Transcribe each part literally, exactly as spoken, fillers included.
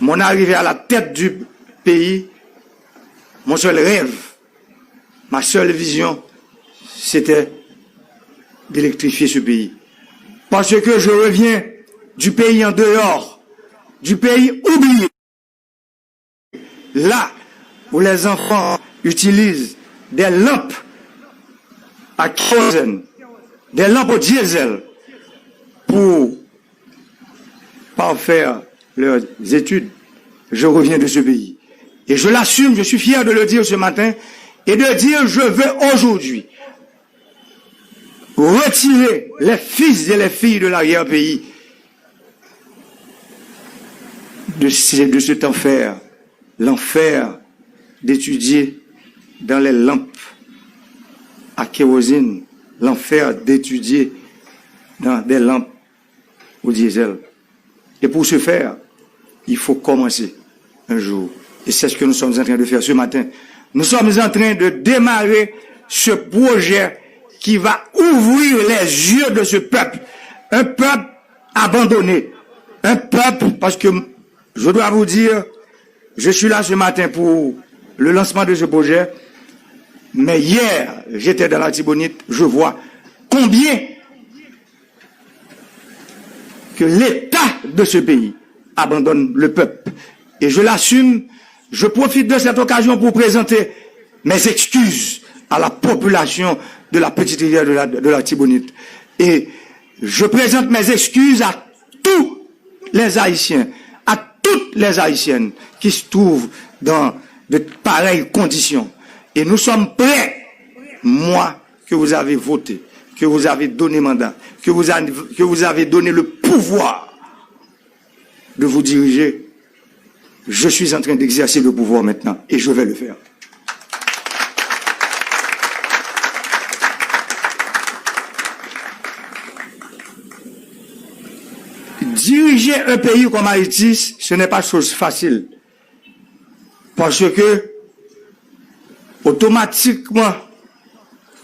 Mon arrivée à la tête du pays, mon seul rêve, ma seule vision, c'était d'électrifier ce pays. Parce que je reviens du pays en dehors, du pays oublié. Là où les enfants utilisent des lampes à kérosène, des lampes au diesel pour parfaire leurs études, je reviens de ce pays. Et je l'assume, je suis fier de le dire ce matin et de dire, je veux aujourd'hui retirer les fils et les filles de l'arrière-pays de, ce- de cet enfer, l'enfer d'étudier dans les lampes à kérosène, l'enfer d'étudier dans des lampes au diesel. Et pour ce faire, il faut commencer un jour. Et c'est ce que nous sommes en train de faire ce matin. Nous sommes en train de démarrer ce projet qui va ouvrir les yeux de ce peuple. Un peuple abandonné. Un peuple, parce que je dois vous dire, je suis là ce matin pour le lancement de ce projet, mais hier, j'étais dans l'Artibonite, je vois combien que l'État de ce pays abandonne le peuple. Et je l'assume, je profite de cette occasion pour présenter mes excuses à la population de la Petite Rivière de la, de l'Artibonite. Et je présente mes excuses à tous les Haïtiens, à toutes les Haïtiennes qui se trouvent dans de pareilles conditions. Et nous sommes prêts, moi, que vous avez voté, que vous avez donné mandat, que vous avez, que vous avez donné le pouvoir de vous diriger, je suis en train d'exercer le pouvoir maintenant et je vais le faire. Diriger un pays comme Haïti, ce n'est pas chose facile. Parce que, automatiquement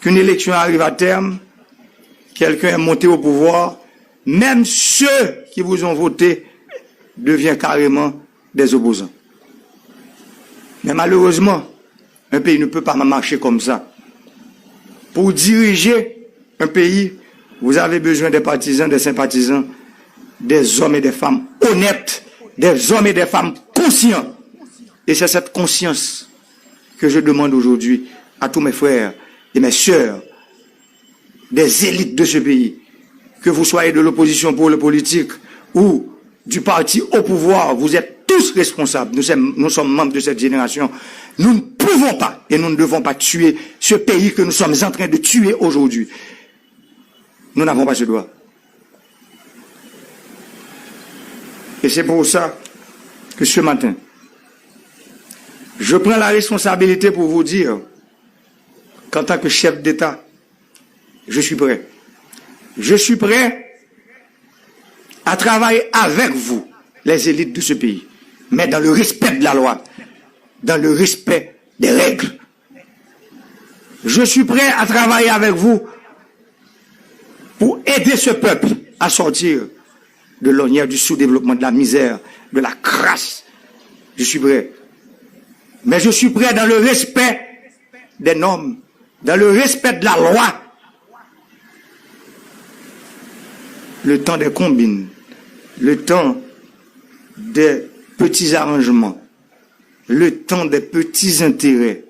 qu'une élection arrive à terme, quelqu'un est monté au pouvoir, même ceux qui vous ont voté deviennent carrément des opposants. Mais malheureusement, un pays ne peut pas marcher comme ça. Pour diriger un pays, vous avez besoin des partisans, des sympathisants, des hommes et des femmes honnêtes, des hommes et des femmes conscients. Et c'est cette conscience que je demande aujourd'hui à tous mes frères et mes sœurs des élites de ce pays, que vous soyez de l'opposition pour le politique ou du parti au pouvoir, vous êtes tous responsables. Nous sommes, nous sommes membres de cette génération. Nous ne pouvons pas et nous ne devons pas tuer ce pays que nous sommes en train de tuer aujourd'hui. Nous n'avons pas ce droit. Et c'est pour ça que ce matin, je prends la responsabilité pour vous dire qu'en tant que chef d'État, je suis prêt. Je suis prêt à travailler avec vous, les élites de ce pays, mais dans le respect de la loi, dans le respect des règles. Je suis prêt à travailler avec vous pour aider ce peuple à sortir de l'ornière du sous-développement, de la misère, de la crasse. Je suis prêt. Mais je suis prêt dans le respect des normes, dans le respect de la loi. Le temps des combines, le temps des petits arrangements, le temps des petits intérêts,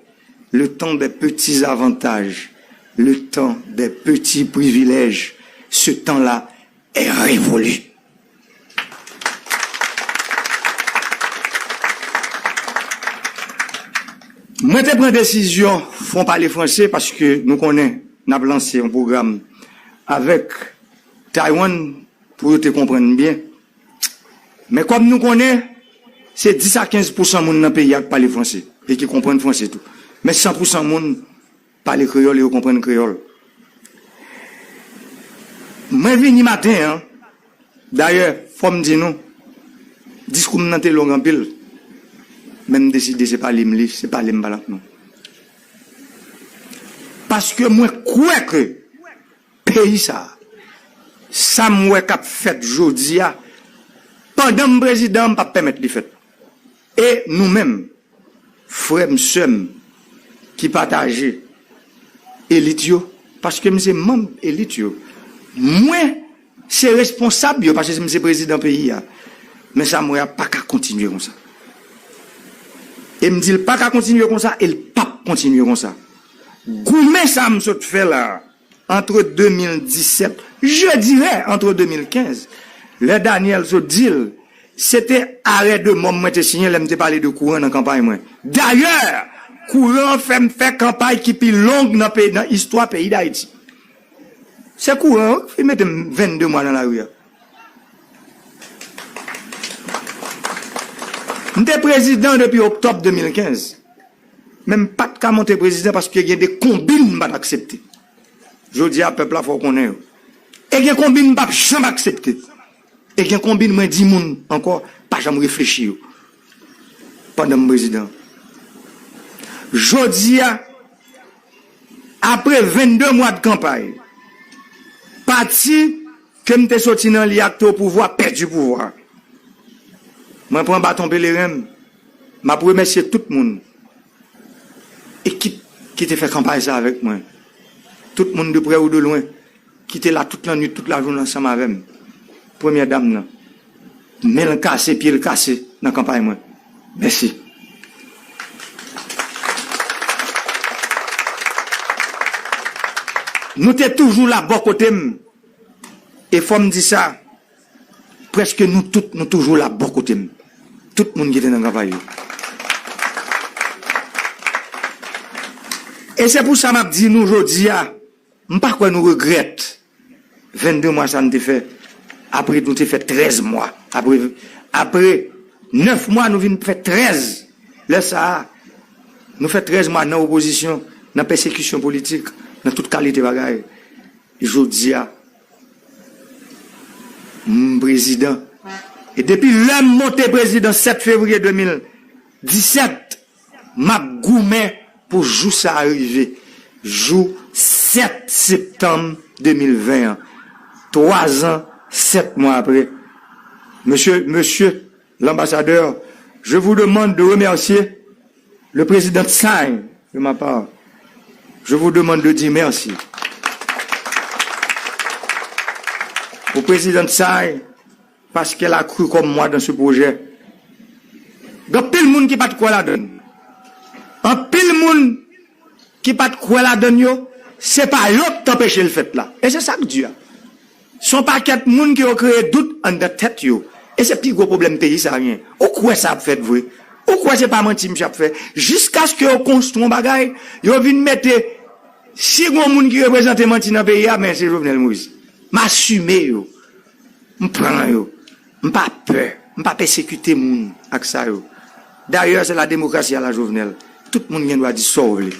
le temps des petits avantages, le temps des petits privilèges, ce temps-là est révolu. Mwen te pran desizyon Fon Pale Franse paske nou konnen n ap lanse yon pwogram avèk Taiwan pou yo te konprann byen. Men kòm nou konnen, se dis a kenz pousan moun nan peyi a k pale franse e ki konprann franse tou. Men san pousan moun pale kreyòl e yo konprann kreyòl. Mwen vini maten an, dayè, fò m di nou, diskou m nan te long anpil, men m deside se pale m li, se pale m pale ak nou. Paske mwen kwè ke peyi sa a, sa m wè k ap fèt jodi a, pandan m prezidan, m p ap pèmèt li fèt. E nou menm, frè m, sè m, ki pataje elit yo, paske m se manm elit yo. Mwen se responsab yo, paske m se prezidan peyi a. Men sa m wè a pa ka kontinye konsa. E m di l pa ka kontinye konsa, e l p ap kontinye konsa. Goumen sa m sot fè la, entre deux mille dix-sept, je dirais entre deux mille quinze, lè Daniel sot di l, se te arè de mò mwen te siyen lè m te pale de kouran nan kanpay mwen. Dayè, kouran an fè m fè kanpay ki pi long nan peyi, nan istwa peyi Dayiti. Se kouran an wi ki mete m vennde mwa nan lari a. M te prezidan depi oktòb de mil kenz. Men m pa t ka monte prezidan paske gen de konbin m pa t aksepte. Jodi a, pèp la fò w konnen yo. E gen konbin m p ap janm aksepte. E gen konbin mwen di moun ankò, pa janm reflechi yo. Pandan m prezidan. Jodi a, apre vennde mwa de kanpay, pati ke m te soti nan li a ki te o pouvwa, pèdi pouvwa. Mwen pran baton peleren m, m ap remèsye tout moun. Ekip ki te fè kanpay sa avèk mwen. Tout moun de prè ou de lwen ki te la tout lannwit, tout lajounen ansanm avè m. Premyè dam nan, men l kase, pye l kase nan kanpay mwen. Mèsi. Nou te toujou la bò kote m. E fò m di sa, prèske nou tout, nou toujou la bò kote m. Tout moun ki te nan kanpay yo. E se pou sa m ap di nou jodi a, m pa kwè nou regrèt vennde mwa sa n te fè. Apre nou te fè trèz mwa. Apre, apre nèf mwa, nou vin fè trèz. Lè sa a, nou fè trèz mwa nan opozisyon, nan pèsekisyon politik, nan tout kalite bagay. Jodi a, m prezidan. E depi lè m monte prezidan sèt fevriye de mil disèt, m ap goumen pou jou sa a rive. Jou sèt septanm de mil ven an. Twa zan, sèt mwa apre. Mesye, mesye, L'ambassadeur, je vous demande de remercier le président Tsai de ma part. Je vous demande de dire merci au président Tsai parce qu'elle a cru comme moi dans ce projet. Gen anpil moun ki pa t kwè ladan l. Anpil moun ki pa t kwè ladan l yo, se pa yo k t anpeche l fèt la. E se sa k di a. Se yon pakèt moun ki yo kreye dout anndan tèt yo. E se pi gwo pwoblèm peyi sa a genyen. Ou kwè sa ap fèt vre? Ou kwè se pa manti misye ap fè? Jiskaske yo konstwi yon bagay, yo vin mete, si gen yon moun ki reprezante manti nan peyi a, men se Jovenel Moïse. M asime yo. M pran yo. M pa pè. M pa pèsekite moun ak sa yo. Dayè, se la demokrasi a la Jovenel. Tout moun gen dwa di sa w vle.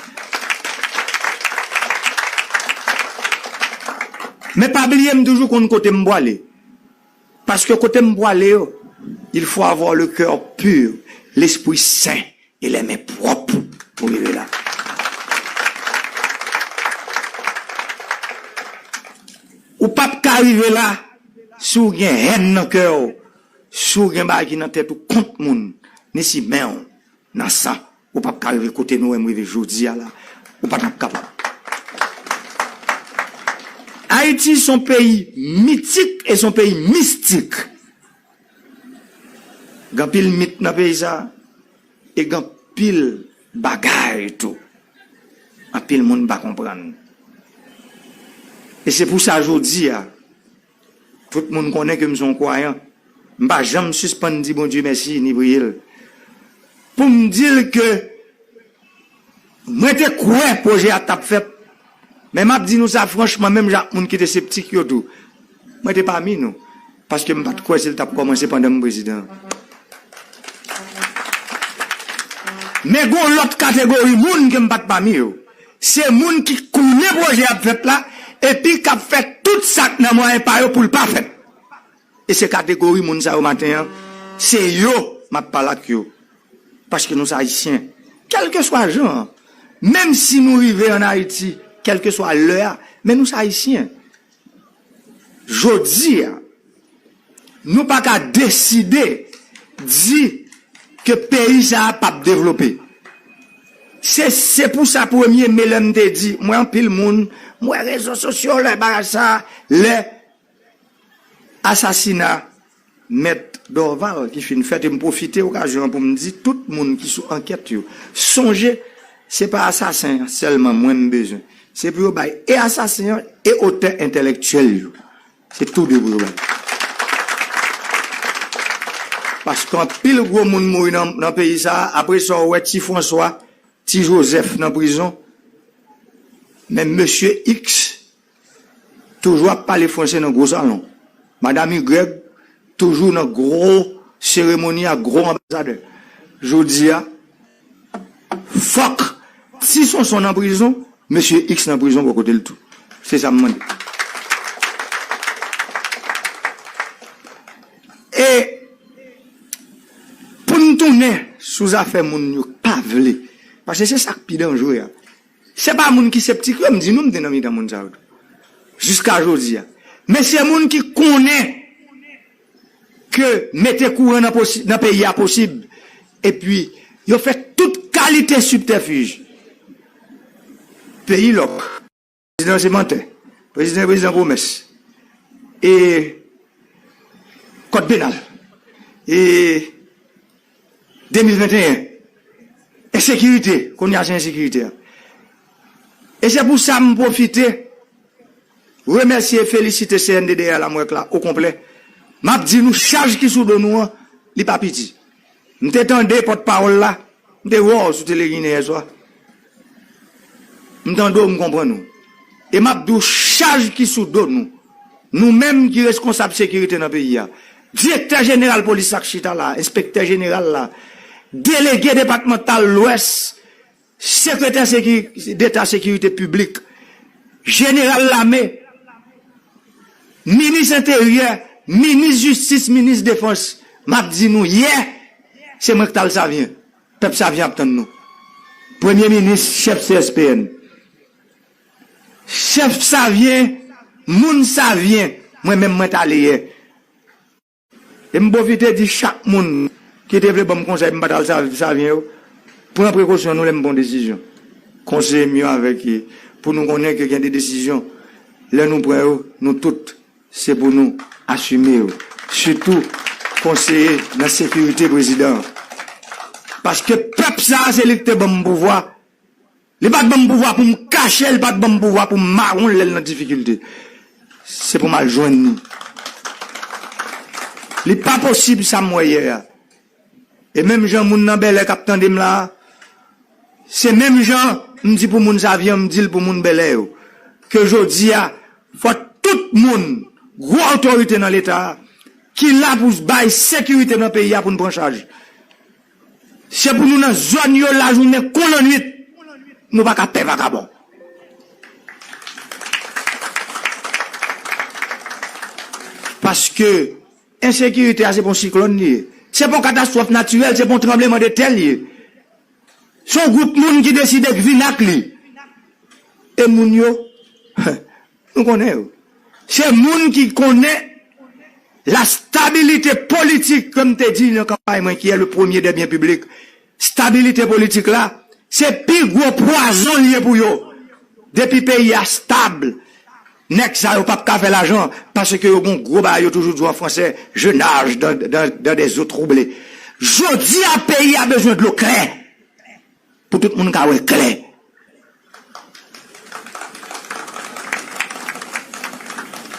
Men pa bliye m toujou konn kote m pwale. Paske kote m pwale yo, il faut avoir le cœur pur, l'esprit saint et les mains propres pou rive la. Ou p ap ka rive la si w gen hèn nan kè w, si w gen bagay ki nan tèt ou kont moun, ni si men w nan san. Ou p ap ka rive kote nou wè m rive jodi a la. Ou pa t ap kapab. Ayiti se yon peyi mitik e se yon peyi mistik. Gen anpil mit nan peyi sa, e gen anpil bagay tou. Anpil moun pa konprann. E se pou sa jodi a, tout moun konnen ke m se yon kwayan. M pa janm sispann di Bondye mèsi ni priye l. Pou m di l ke mwen te kwè pwojè a t ap fèt. Men m ap di nou sa franchman, menm jan ak moun ki te septik yo tou. Mwen te pami nou. Paske m pa t kwè si l t ap kòmanse pandan m prezidan. Men gen yon lòt kategori moun ke m pa t pami yo. Se moun ki konnen pwojè ap fèt la, epi k ap fè tout sa k nan mwayen pa yo pou l pa fèt. E se kategori moun sa yo maten an, se yo m ap pale ak yo. Paske nou se Ayisyen. Kèlkeswa jan an, menm si nou rive ann Ayiti, kèlkeswa lè a, men nou se Ayisyen. Jodi a, nou pa ka deside di ke peyi sa a p ap devlope. Se, se pou sa premye me lè m te di, m wè anpil moun, m wè rezo sosyo lè bagay sa, lè asasina Mèt Dorval ki fin fèt, e m pwofite okazyon an pou m di tout moun ki sou ankèt yo, sonje, se pa asasen an sèlman mwen m bezwen. Se pou yo bay e asasen an e otè entèlektyèl yo. Se tou de pou yo bay. Paske anpil gwo moun mouri nan, nan peyi sa a. Apre sa, w wè Ti Franswa, Ti Jozèf nan prizon. Men mesye X toujou ap pale franse nan gwo salon. Madam Y toujou nan gwo seremoni ak gwo anbasadè. Jodi a, fòk Ti Sonson nan prizon, mesye X nan prizon bò kote l tou. Se sa m mande. E pou n tounen sou zafè moun yo pa vle, paske se sa k pi danjere a. Se pa moun ki septik yo, m di nou, m te nan mitan moun sa yo tou. Jiska jodi a. Men se moun ki konnen ke mete kouran nan posi-, nan peyi a posib. Epi, yo fè tout kalite sibtèfij. Peyi lòk. Prezidan se mantè. Prezidan, prezidan pwomès. E kòd penal. E de mil venteyen. Ensekirite. Kounye a se ensekirite a. E se pou sa m pwofite remèsye e felisite C N D D L A M W E C la okonplè. M ap di nou, chaj ki sou do nou an, li pa piti. M te tande pòtpawòl la, m te wè w sou tele Ginen yè swa. M tande w, m konprann ou. E m ap di w, chaj ki sou do nou, nou menm ki reskonsab sekirite nan peyi a, direktè jeneral polis la k chita la, enspektè jeneral la, delege depatmantal Lwès, sekretè seki-, deta sekirite piblik, jeneral lame, minis enteryè, minis jistis, minis defans, m ap di nou yè, se mwen k t al Savyen. Pèp Savyen ap tann nou. Premye minis, chèf C S P N. Chèf Savyen, moun Savyen, mwen menm mwen t ale yè. E m pwofite di chak moun ki te vle ban m konsèy pou m pa t al Sa-, Savyen yo, pran prekosyon nou lè m pran desizyon. Konseye m yo avèk, pou nou konnen ke gen de desizyon, lè nou pran yo, nou tout, se pou nou asime yo. Sitou, konseye nan sekirite prezidan an. Paske pèp sa a, se li ki te ban m pouvwa, li pa t ban m pouvwa pou m kache, li pa t ban m pouvwa pou m mawon l lè l nan difikilte. Se pou m al jwenn li. Li pa posib sa m wè yè a. E menm jan moun nan Bèlè k ap tande m la a, se menm jan m di pou moun Savyen, m di l pou moun Bèlè yo. Ke jodi a, fò tout moun, gwo otorite nan Leta a, ki la pou bay sekirite nan peyi a pou n pran chaj. Se pou nou nan zòn yo lajounen kon lannwit. Nou pa ka pè vakabon. Paske ensekirite a se pa yon siklòn li ye. Se pa yon katastwòf natirèl, se pa yon tranblemanntè li ye. Se yon gwoup moun ki deside k vin ak li. E moun yo, nou konnen yo. Se moun ki konnen la stabilité politique, ke m te di nan kanpay mwen, qui est le premier des biens publics. Stabilite politik la, se pi gwo pwazon li ye pou yo. Depi peyi a stab, nèg sa yo p ap ka fè lajan, paske yo gon gwo bagay, yo toujou di w an fransè, je nage dans, dans, dans des eaux troublées. Jodi a, peyi a bezwen dlo klè, pou tout moun ka wè klè.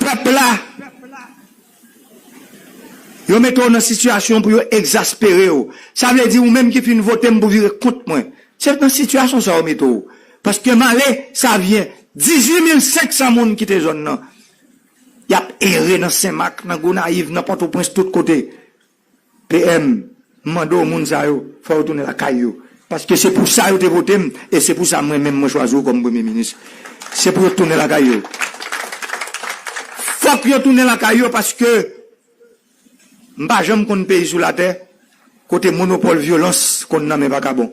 Pèp la, yo mete w nan sitiyasyon pou yo egzaspere w. Sa vle di ou menm ki fin vote m pou vire kont mwen. Se nan sitiyasyon sa yo mete w. Paske m ale Savyen, dizuit mil senk san moun kite zòn nan. Y ap ere nan Senmak, nan Gonayiv, nan Pòtoprens, tout kote. P M, m mande w moun sa yo, fò yo tounen lakay yo. Paske se pou sa yo te vote m, e se pou sa mwen menm mwen chwazi w kòm premye minis. Se pou yo tounen lakay yo. Fòk yo tounen lakay yo paske m pa janm konn peyi sou latè kote monopòl vyolans konn nan men vakabon.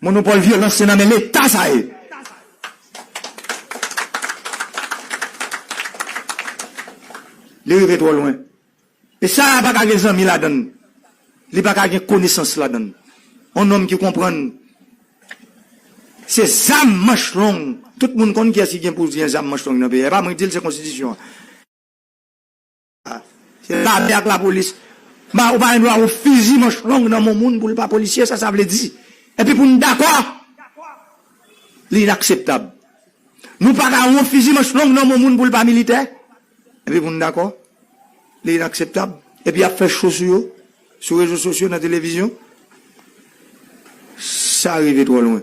Monopòl vyolans se nan men Leta sa ye. Li rive twò lwen. E sa a pa ka gen zanmi ladan l. Li pa ka gen konesans ladan l. On nonm ki konprann se zam manch long. Tout moun konn kiyès ki gen pou gen zam manch long nan peyi a. E pa mwen ki di l, se konstitisyon an. Se lame ak lapolis. Ba, ou pa gen dwa yon fizi manch long nan men yon moun pou l pa polisye, sa sa vle di. Epi pou n dakò, li inakseptab. Nou pa ka yon fizi manch long nan men yon moun pou l pa militè. Epi pou n dakò, li inakseptab. Epi y ap fè cho sou yo, sou rezo sosyo, nan televizyon. Sa rive twò lwen.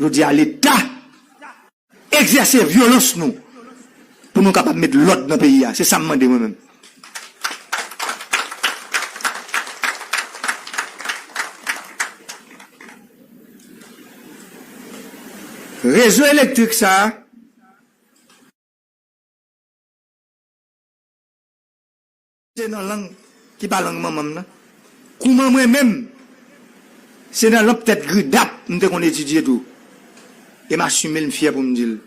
Jodi a, Leta egzèse vyolans nou pou nou kapab met lòd nan peyi a. Se sa m mande mwen menm. Rezo elektrik sa a, se nan lang ki pa lang manman m nan. Kouman mwen menm, se nan lanp tèt gridap m te konn etidye tou. E m asime l, m fyè pou m di l.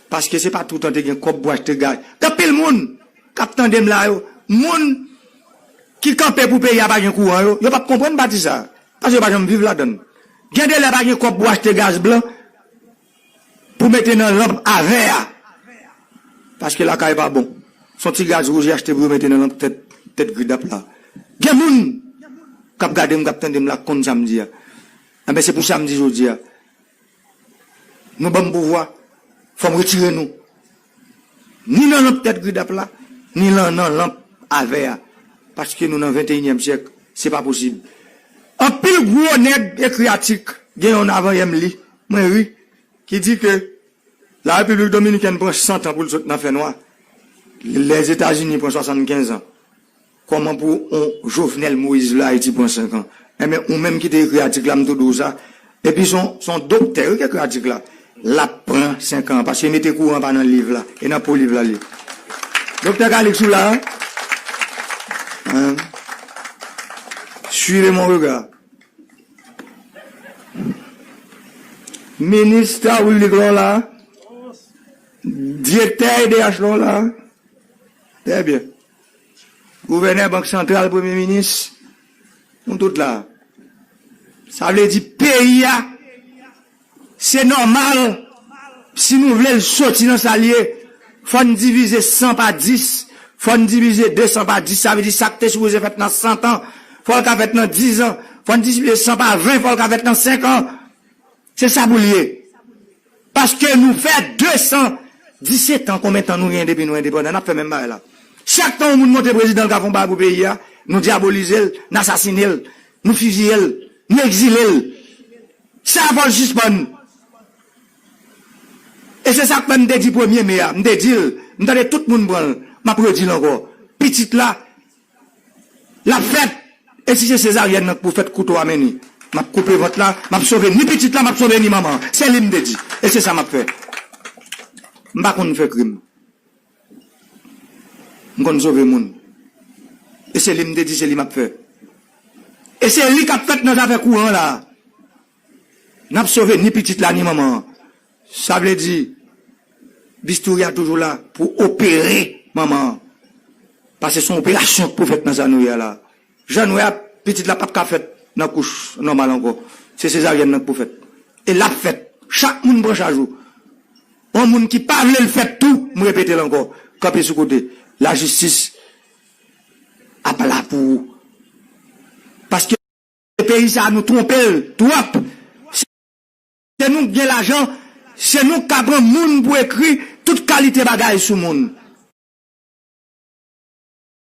Paske se pa toutan te gen kòb pou achte gaz. Gen anpil moun k ap tande m la yo, moun ki kanpe pou peyi a pa gen kouran yo, yo p ap konprann pati sa a. Paske yo pa janm viv ladan l. Gen de lè pa gen kòb pou achte gaz blan, pou mete nan lanp a vè a. Paske lakay pa bon. Se yon ti gaz wouj y achte pou yo mete nan lanp tèt, tèt gridap la. Gen moun k ap gade m, k ap tande m la, k konn sa m di a. Enben, se pou sa m di jodi a, nou ban m pouvwa, fò m retire nou. Ni nan lanp tèt gridap la, ni nan, nan lanp a vè a. Paske nou nan venteyinyèm syèk, se pa posib. Anpil gwo nèg ekri atik, gen yon avan yè m li, mwen ri, ki di ke Larepiblik Dominikèn pran san tan pou l sot nan fènwa. Lèzetazini pran swasannkenz an. Kòman pou yon Jovenel Moïse vle Ayiti pran senk an? Enben, ou menm ki te ekri atik la, m tou di w sa. Epi se yon, se yon doktè, wi, ki ekri atik la. L ap pran senk an, paske mete kouran pa nan liv la. E nan po liv la li ye. Doktè Calixte, ou la? Hein? Suivez mon regard. Minis Tawil Lik la w la? Direktè E D H la w la? Trè byen. Gouvènè Bank Santral, Premye Minis, nou tout la. Sa vle di peyi a, se nòmal, si nou vle l soti nan sa l ye, fò n divize san pa dis, fò n divize de san pa dis, sa vle di sa k te sipoze fèt nan san tan, fò l ka fèt nan dis an, fò n divize san pa ven, fò l ka fèt nan senk an. Se sa pou l ye. Paske nou fè de san disèt an, konbyen tan nou gen depi nou endepandan, n ap fè menm bagay la. Chak tan yon moun monte prezidan, l ka fè yon bagay pou peyi a, nou dyabolize l, n asasine l, nou fiziye l, nou egzile l. Sa fò l sispann. E se sa k fè m te di premye me a, m te di l, m tande tout moun pran l, m ap redi l ankò. Pitit la, l ap fèt. E si se sezaryèn nan k pou fèt, kouto a men ni. M ap koupe vant la, m ap sove ni pitit la, m ap sove ni manman an. Se li m te di. E se sa m ap fè. M pa konn fè krim. M konn sove moun. E se li m te di, se li m ap fè. E se li k ap fèt nan zafè kouran la. N ap sove ni pitit la, ni manman an. Sa vle di, bistouri a toujou la pou opere manman an. Paske se yon operasyon k pou fèt nan sa nou ye a la. Jan nou wè a, pitit la p ap ka fèt nan kouch nòmal ankò. Se sezaryèn nan k pou fèt. E l ap fèt. Chak moun pran chaj ou. Yon moun ki pa vle l fèt tou, m repete l ankò, kanpe sou kote. Lajistis ap la pou ou. Paske peyi sa a, nou twonpe l twòp. Se nou k gen lajan, se nou k ka pran moun pou ekri tout kalite bagay sou moun.